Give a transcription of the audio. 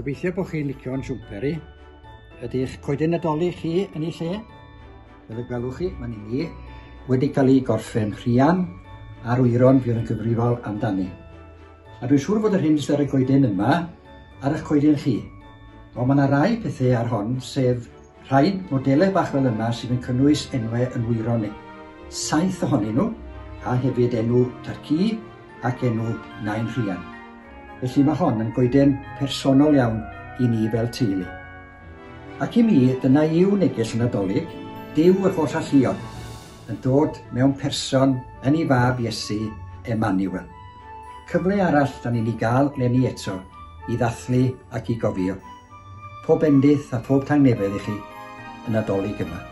Gobeithio bod chi'n licio'n siwmper i. Ydy'ch coeden Nadolig chi yn ei lle? Fel y gwelwch chi, mae'n i ni wedi cael ei gorffen rhian a'r wyron fydd yn gyfrifol amdani. A dwi'n siŵr fod yr hyn sydd ar y goeden yma ar eich coeden chi. Ond mae yna rai pethau ar hon, sef rhai modelau bach fel yma sydd yn cynnwys enwau yn wyron ni. Saith ohonyn nhw, a hefyd enw tad-cu ac enw nain Rhian. Felly mae hon yn goeden personol iawn i ni fel teulu. Ac i mi, dyna yw neges y Nadolig, Duw yr holl alluog, yn dod mewn person yn ei fab Iesu, Emmanuel. Cyfle arall da ni'n ei gael 'leni eto i ddathlu ac i gofio. Pob bendith a phob tangnefedd i chi y Nadolig yma.